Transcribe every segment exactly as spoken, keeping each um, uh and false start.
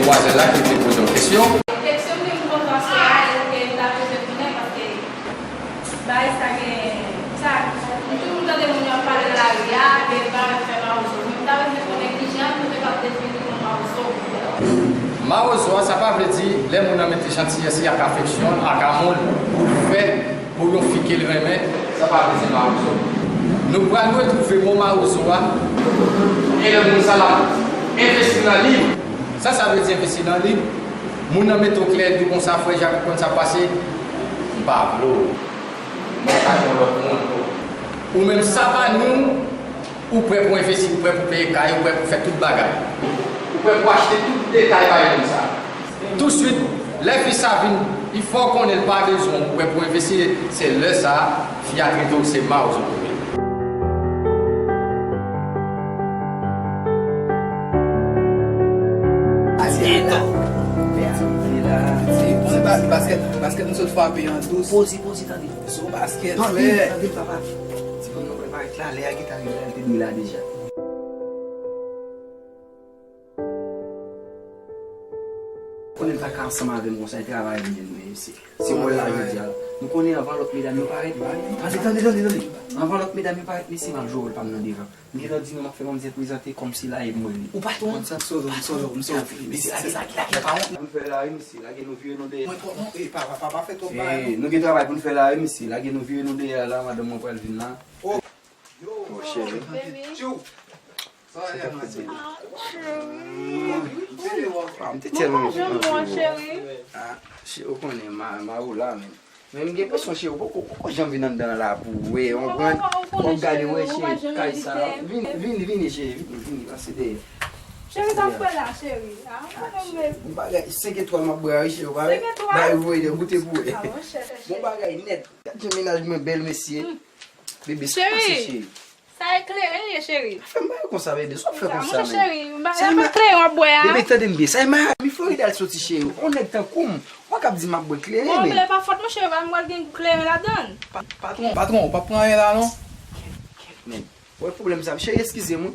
Demwazèl la ki vle poze yon kesyon. Kesyon ke m kontan se a, e ke m ta bezwen konnen, paske bagay sa gen, sa, m toujou tande moun yo ap pale nan lari a, de bagay fè mawozo. Men m ta bezwen konnen kijan nou te kab defini yon mawozo. Mawozo a, sa pa vle di lè moun nan mete jantiyès li ak afeksyon l ak amou l pou l fè pou yon fi ke l renmen, sa pa vle di mawozo. Nou pral retwouve mo mawozo a, e lè moun sa l ap envesti nan li. Sa sa vle di envesti nan li? Moun nan mete w klè, di w konsa, frè Jak, ou konn sa k pase? M pa vle w. Mwen ka gen yon lòt moun. Ou menm, sa pa nou, ou prè pou envesti, ou prè pou peye kay, ou prè pou fè tout bagay. Ou prè pou achte tout detay bay moun sa. Touswit, lè fi sa vin, li fè w konnen l pa bezwen w, ou prè pou envesti, se lè sa a, fi a trete w se mawozo pou li. Asyèt. Se pa, baskèt, baskèt nou sot frape an dous. Poze, poze, tande. Se yon baskèt, frè. Tande, tande, papa. Ti moun nan parèt la, lè a gentan rive la, li te dwe la deja. Konnen l pa ka ansanm avè m konsa, e travay li menm, men se, se wòl la jodi a. Nou konnen anvan lòt medam yo parèt. Tande, tande, tande, tande. Anvan lòt medam yo parèt, mesye, m ap jwe wòl pa m nan devan. M gentan di nou m ap fè manmzèl prezante kòmsi la e mwen li. Ou patwon? Konn sa, m sove, m sove, m sove. Mesye, lage sa, lage, pa wont. Pou n fè la, wi, mesye, lage nou vire nou dèyè. Mwen twò, mwen, e, pa, pa, pa, pa fè twòp bagay, non. E, nou gen travay pou n fè la, wi, mesye, lage nou vire nou dèyè la, madanm mwen pral vin la. Oh. Oh, cheri. Baby. Tchou. Sa va, Yasmin? Ah, cheri. Ah, m te tèlman kontan pou ou. Ah, cheri, ou konnen, ma, ma ou la, men. Men m gen enpresyon, cheri, ou poko, poko janm vin anndan la pou ou wè, ou konprann? Ou ap gade, wè, cheri, kay sa. Vini, vini, vini, cheri, vini, vini, pase dèyè. Cheri, sa fè la, cheri. Ah, mwen menm. Yon bagay senk etwal m ap bwè a, wi, cheri, ou pa wè? Senk etwal? Bay voye de goute pou wè. Ah, monchè, cheri. Bon bagay nèt. Gad jan mennaj mwen bèl, mesye. Bebe, sa k pase, cheri? Sa eklere l ye, cheri. Fè m ba yo konsa, bebe. Sa w ap fè konsa, men? Monchè, cheri, m ba, se pa kleren w ap bwè a. Bebe, tande m byen. Sa e Miami, Florida l soti, cheri. On nèg tankou m, ou pa kab di m ap bwè kleren, men. Bon, men pa fòt, monchè, m pral gen kleren ladan l. Pa, patwon, patwon, ou p ap pran anyen la, non? Kèt, kèt, men. Ou wè pwoblèm sa, cheri, eskize m, wi.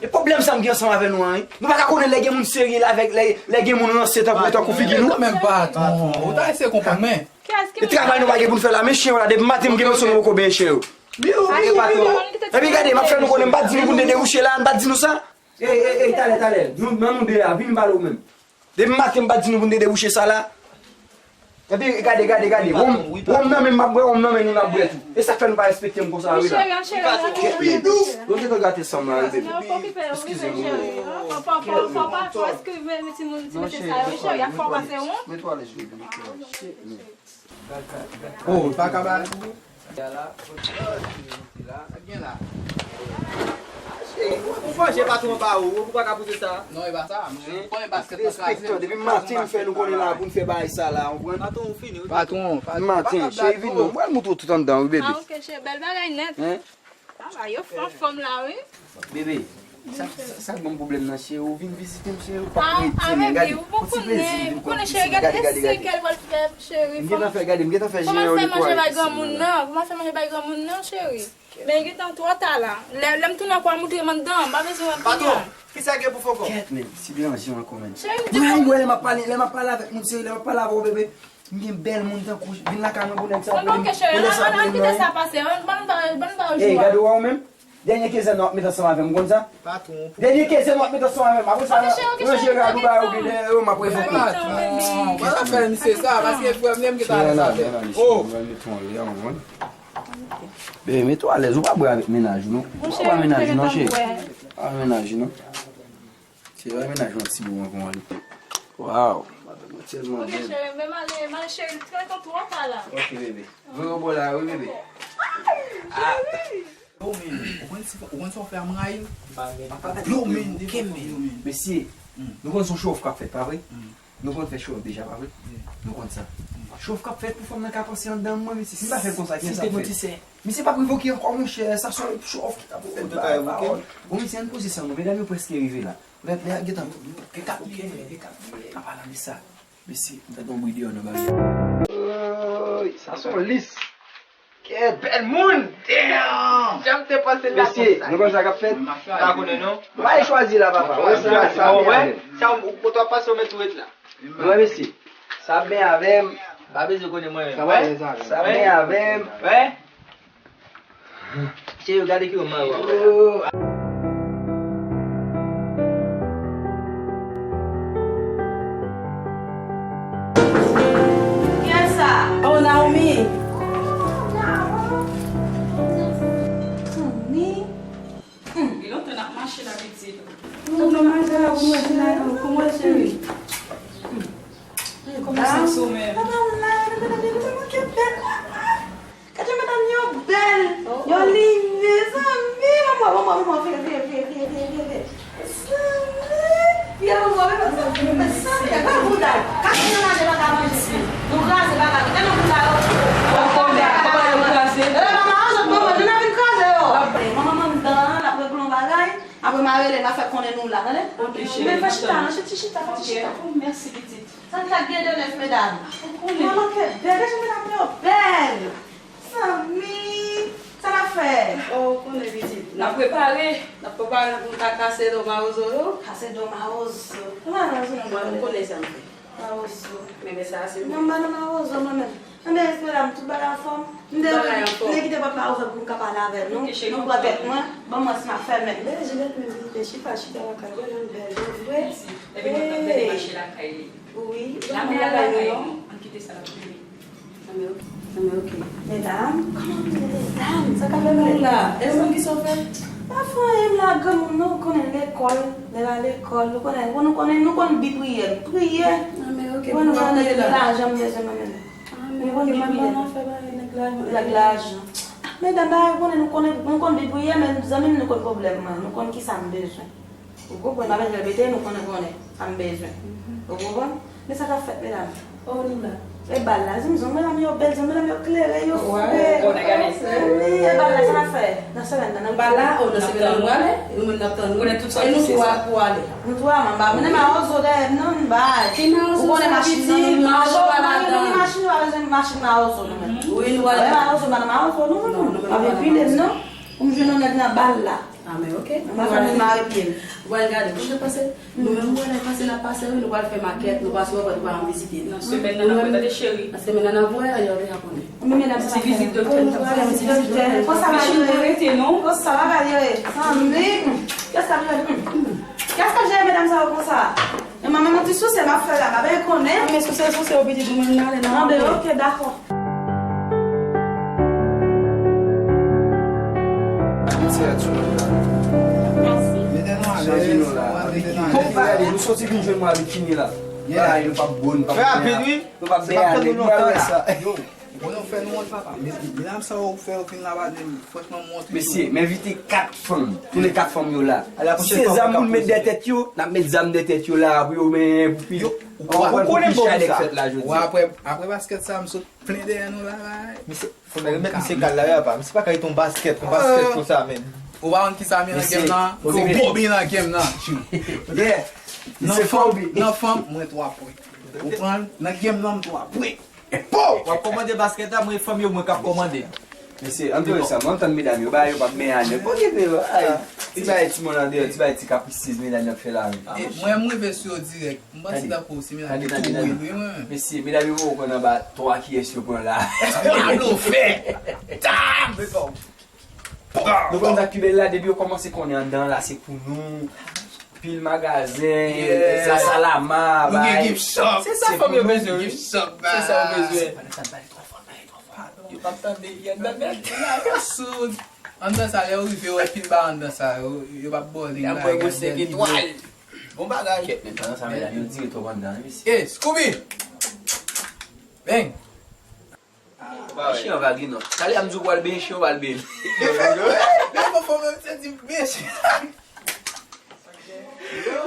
E pwoblèm sa m gen ansanm avè nou an, wi. Nou pa ka konnen lè gen moun serye la avèk, lè, lè gen moun ranse tankou, tankou figi nou. Kanmenm, patwon, ou ta eseye konprann mwen. E travay nou pa gen pou n fè la, men chen yo la, depi maten m gen presyon nou poko benyen chen yo. Epi gade, m ap fè nou konnen, m pa t di nou pou n te debouche la, m pa t di nou sa. Ey, ey, ey, talè, talè, nou, nan nou de a, vin m pale w menm. Depi maten m pa t di nou pou n te debouche sa la. Epi gade, gade, gade, wonm, wonm nan men m ap bwè, wonm nan men nou n ap bwè tou. E sa k fè nou pa respekte m konsa, wi la. Yo gentan gate san m la, wi, bebe. Eskize m, wi. Non, cheri, mete twalèt, mete twalèt, bebe, mete twalèt. Oh, pa ka ba. Gen la. Ou fòje patwon pa ou, ou pa ka pouse sa. Non, e pa sa, mwen konnen baskèt la kraze. Respektan, depi maten m fè nou konnen la pou n fè bagay sa la, ou konprann? Patwon, ou fini, wi. Patwon, patwon. Maten, cheri, vin non, mwen moutre w tout anndan, wi, bebe. Ah, ok, cheri, bèl bagay nèt. Hein? Travay yo fè anfòm la, wi. Bebe, sa, sa, sa k ban m pwoblèm nan, cheri, ou vin vizite m, cheri, ou pa rete, men gade, yon ti plezi, vin pran yon ti, gade, gade, gade. Cheri, gade eseye l pral fè, cheri. M gentan fè, gade, m gentan fè jen yo netwaye. Fò m al fè manje bay granmoun nan, fò m al fè manje bay granmoun nan, cheri. Men gentan twò ta la. Lè, lè m tounen ankò, al moutre m anndan, m pa bezwen wè m tounen. Patwon, kisa gen pou fokon? Kèt, men, si deranje w ankò, men. Cheri, m di. Mwen, lè m ap pale, lè m ap pale avèk moun serye, lè m ap pale avè w, bebe, m gen bèl moun tankou w, vin lakay mwen pou nèg sa, pou lè sa pou lè. Ann kite sa pase, ann, ann, ann, ann. Ey, gade w a ou menm. Dènye kenzen nan w ap met ansanm avè m, ou konn sa? Dènye kenzen nan w ap met ansanm avè m. Apre sa, ranje rad ou ba yo, gen dèyè yo, m ap revoke w. Patwon, pa ta fè misye sa, paske frè m li menm ki ta nan sa tèt. Oh! Bebe, mete w alèz, ou pa bwè avèk mennaj ou, non. Ou pa bwè mennaj ou, non, cheri. Pa mennaj ou, non. Se yon mennaj yon ti bout anvan li. Waw, madanm mwen tèlman bèl. Ok, cheri, men m ale, m ale, cheri, trè tan twò ta la. Ok, bebe. Vire bò la, wi, bebe. Ah. Yo, men, ou konn si, ou konn sa w fè a, m rayi w. Yo, men, depi yo, men. Mesye, nou konn se yon show off k ap fèt, pa vre? Nou konn fè show off deja, pa vre? Nou konn sa. Show off k ap fèt pou fanm nan ka panse anndan mwen, mesye. Si m pa fè l konsa, kijan sa ap fèt? Misye p ap revoke ankò, monchè. Sa se yon show off ki t ap fèt. Bon, mesye, ann poze san nou. Medam yo prèske rive la. Lè, lè, gentan, gentan, gentan, pa pale de sa. Mesye, m tande yon bri deyò nan baryè. Woy, sa se yon lis. Kèt, bèl moun! Damn! Jan m te Mesye, nou konn sa k ap fèt? Pa konnen non. Nou pa al chwazi la, papa. Wè sa, sa ap byen avè m. Sa ou, ou, kote w ap pase, ou mèt ou ret la. Wè, mesye, sa ap byen avè m. Pa bezwen konnen mwen menm. Sa ap byen avè m. Wè. Cheri, gade ki ou mare w ap wè la. Kiyès sa? Oh, Naomi. Naomi. Hmm. Gen lontan n ap mache la, pitit. Kòman w ye, cheri? Hmm. Kòman w santi w menm? Papa m la, gade medam yo, gade medam yo, gade medam yo bèl. Yo line, zanmi. Ban mwen, ban mwen, ban mwen, veye, veye, veye. Zanmi. Veye, ban mwen, ban mwen, zanmi. Gade bouda. Gade nan lage bagay manje. Nou kraze bagay. Gade bouda yo. Ou konnen, papa yo kraze. Eh, mama, anjot mwen, nou nan vin kraze yo. Manman m anndan an, l ap regle yon bagay. Apre m a rele, m a fè konnen nou la, tande? Ok, cheri. Men fè chita, non, chita, chita, fè ti chita. Ok. Oh, mèsi, pitit. Sa k gen de nèf, medam? Ou konnen. Manman ke bèl, gade jan medam yo bèl. Zanmi, sa n ap fè? Oh, ou konnen, pitit. N ap prepare, n ap prepare nou pou n ka kase do mawozo yo. Kase do mawozo. Kòman mawozo nou pral? Ou konnen sa m fè. Mawozo. Men, men sa, se mwen. Non, m pa nan mawozo, mwen menm. Anben, mesye dam, tout bagay anfòm? M te vle kite pòt la ouvè pou m ka pale avè nou. Ok, cheri, nou pran tèt mwen, ban mwen si m ap fèmen. Bèl Jinèt menm vin te chita, chita lakay, gade yon bèl jan vre. Mèsi. Epi nou t ap gade mache lakay li. Wi. Lanmè a lakay nou non. Ann kite sa l ap vini. Anben, ok. Anben, ok. Medam, kòman nou ye, medam? Sa k ap fè nou la? E ou menm ki sa w fè? Pa fè anyen, m la, granmoun, nou konnen lekòl, lè l a lekòl, nou konnen, nou konnen, nou konn bi priyè, priyè. Anben, ok. Pou nou jwenn lajan m bezwen mwen menm. Ah, men ok, manman nan fè bagay nèg lajan. Nèg lajan. Ah, medam, bagay, ou konnen, nou konnen, nou konn bi priyè, men zanmi m, nou konn pwoblèm mwen, nou konn kisa m bezwen. Ou konprann, pa bezwen repete, nou konnen, konnen sa m bezwen. Ou konprann? Men sa k ap fèt, medam? Oh, nou la. E bal la, zim zong, medam yo bèl, zong, medam yo klere, yo fre. Wi, e bal la, sa n ap fè? Nan semèn nan, nan bal la, oh, nan semèn nan, nou prale, nou menm n ap tann nou. Konnen tout sa. E nou twa pou ale. Nou twa, manba, mennen mawozo dèyè m non, m bay. Ki mawozo? Ou konnen machin nan, nou gen machin, nou pa bezwen machin mawozo nou menm. Wi, nou pa gen mawozo, pa nan mawozo nou menm. Ap epile m non. Pou m jwenn yon nèg nan bal la. Ah, men ok. M pa fè moun mare pye m. Ou pral gade, kote pase? Nou menm, nou pral pase, n ap pase, wi, nou pral fè makèt, nou pase, w ap wè, nou pa janm vizite. Nan semèn nan, n ap wè, tande cheri. Nan semèn nan, n ap wè, yo deja konnen. Ti vizit doktè, nou pral fè yon ti vizit doktè. Konsa bagay yo ye. Rete non. Konsa bagay yo ye. Zanmi. Kiyès k ap jere? Kiyès k ap jere medam sa yo konsa? Men manman, yon ti souse m ap fè la, m ap konnen. Men souse, souse, ou pitit ou menm nan, ale nan. Anben, ok, dakò. Mete nou alèz. Chanje nou la. Bon, pa ale, nou soti vin jwenn mwen avèk fini la. Bagay nou p ap bon, nou p ap byen. Fè rapid, wi. Nou p ap byen ale, nou pral wè sa. Bon, nou fè nou wont, papa. Medam sa yo fè yo vin la, pa di m, franchman, m wont wi. Mesye, m envite kat fanm. Tounen kat fanm yo la. Se zam pou n met dèyè tèt yo, n ap met zam dèyè tèt yo la pou yo, men pou pi. Ou konnen bon sa. Apre, apre baskèt sa, m sot plen dèyè nou la, la. Misye, fò n remèt misye kal la, wi, apa. Misye pa ka rete yon baskèt, yon baskèt konsa, men. Ou pa konn kisa mi nan game nan? Gwo bi nan game nan. Yeah. Nan fanm, nan fanm, mwen twa pwen. Ou konprann? Nan game nan, m twa pwen. Po! W ap kòmande baskèt la, mwen fanm yo, mwen k ap kòmande. Mesye, ann tou sa, mwen antann medam yo, bagay yo p ap byen ale. Bon, kite yo, ay, ti bagay timoun andeyò, ti bagay ti kaprisiz medam yo ap fè la, wi. E, mwen, m rive sou yo dirèk. M panse tankou se medam yo tou wi, wi, mwen. Mesye, medam yo poko konn anba twa kiyès yo pran la. Eske w ap blofè? Dam! Nou konn sa ki bèl la, depi yo kòmanse konnen anndan la, se pou nou. Pil magazen, sa salama, bay. Nou gen gift shop. Se sa fanm yo bezwen, wi. Se sa yo bezwen. Yo p ap tande li anndan nèt. Soud. Anndan sa, lè yo rive, yo wè pil ba anndan sa, yo, yo p ap bòle. Y ap bwè gwo senk etwal. Bon bagay. Kèt, men pandan sa, medam yo dire twòp anndan, wi, mesye. Eh, Scooby! Bang! Chen an va gen non. Talè a m di w pral benyen, chen an pral benyen. Depi fò menm se di m benyen chen. Yo!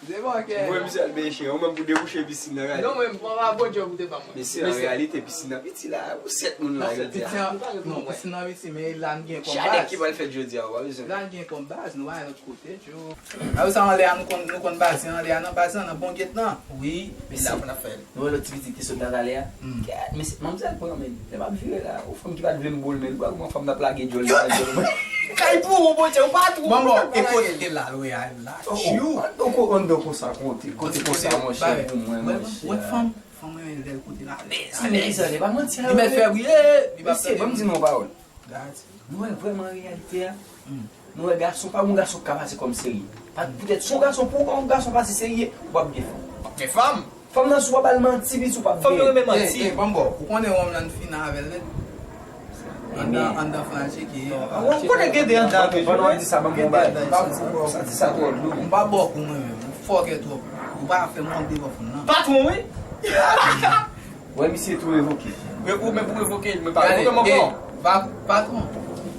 Se bon, ok. Mwen, misye al benyen chen, ou menm pou debouche pisin nan, gade. Non, mwen, mwen pa bon djòb ou te ban mwen. Mesye, an reyalite, pisin nan piti la, ou sèt moun la, jodi a. Pisin nan, non, pisin nan piti, men la n gen kòm baz. Chadèk ki pral fèt jodi a, ou pa bezwen. La n gen kòm baz, nou pa lòt kote, tjou. Apre sa, anlè a, nou konn, nou konn baz, anlè a, nan baz, nan bon get nan. Wi, mesye. La pou n ap fè l. Nou wè lòt ti pitit ki sot la talè a? Gad, mesye, manmzèl pran men. Lè m ap vire la, yon fanm ki pa t vle m bo l men, ou pa wè kòman fanm nan ap lage djòl nan djòl mwen. Kay pou ou, Bondye, ou pa twò. Bon, bon, e kote l al, wi, a la. Oh, oh, tjou. Anndan ko-, anndan konsa, kote, kote konsa, monchè, pou mwen, monchè. Wè fanm, fanm mwen, lè l kote l alèz, alèz. Li mèt fè brile, li pa fè brile. Mesye, ban m di nou yon pawòl. Gad. Nou wè vrèman reyalite a. Nou wè gason, pa gon gason k ka pase kòm serye. Pa, poutèt si yon gason, pou yon gason pase serye, ou p ap gen fanm. W ap gen fanm. Fanm nan, si w pa ba l manti, piti, ou p ap gen. Fanm yo renmen manti. Ey, ey, ban m ba w. Ou konnen wonm nan fin avè l nèt. Anndan, anndan flan cheke. Ou konnen gen de anndan avè l. Pandan w ap di sa, ban m ba w bay. Sa di sa twò dlo. M pa ba w kou mwen menm. Ou fòkè twòp. Ou pa fè m wont devan fanm nan. Patwon, wi. Wè, misye tou revoke. Ou menm pou revoke, mwen pa revoke m ankò. Patwon.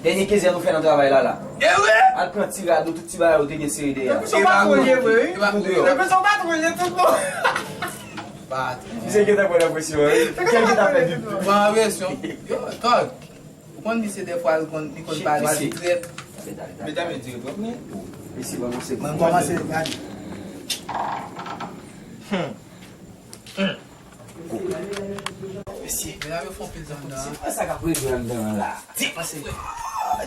Dènye kenz an nou fè nan travay la la. E vre? Al pran ti rado, tout ti bagay ou te gen sere dèyè. Tankou se yon patwon l ye vre, wi. Tankou se yon patwon l ye tout bon. Patwon. Misye gentan pran nan presyon, wi. Kèl gentan fè bip. Pran presyon. Yo, Tòg. Ou konn misye dèfwa, li konn, li konn pale trèt. Medam yo di yo twòp, men. Mesye, ban mwen se. Mwen kòmanse gade. Mesye, medam yo fè yon pil zam nan. Se pa sa k ap regle anndan an la. Ti pase.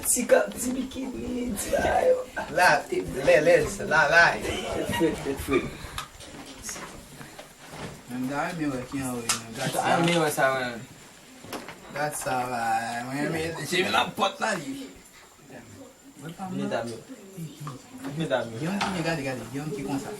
Ti ka, ti bikini, ti bagay yo. La, lèlèz, la, la. Tèt frèt, tèt frèt. Men m ta renmen wè ki anwo yo, men gad sa. M ta renmen wè sa, mwen. Gad sa, la. Mwen renmen, jemi nan pòt la, li. Mwen pa mwen. Medam yo. Medam yo. Yon ki byen gade, gade. Yon ki konsa.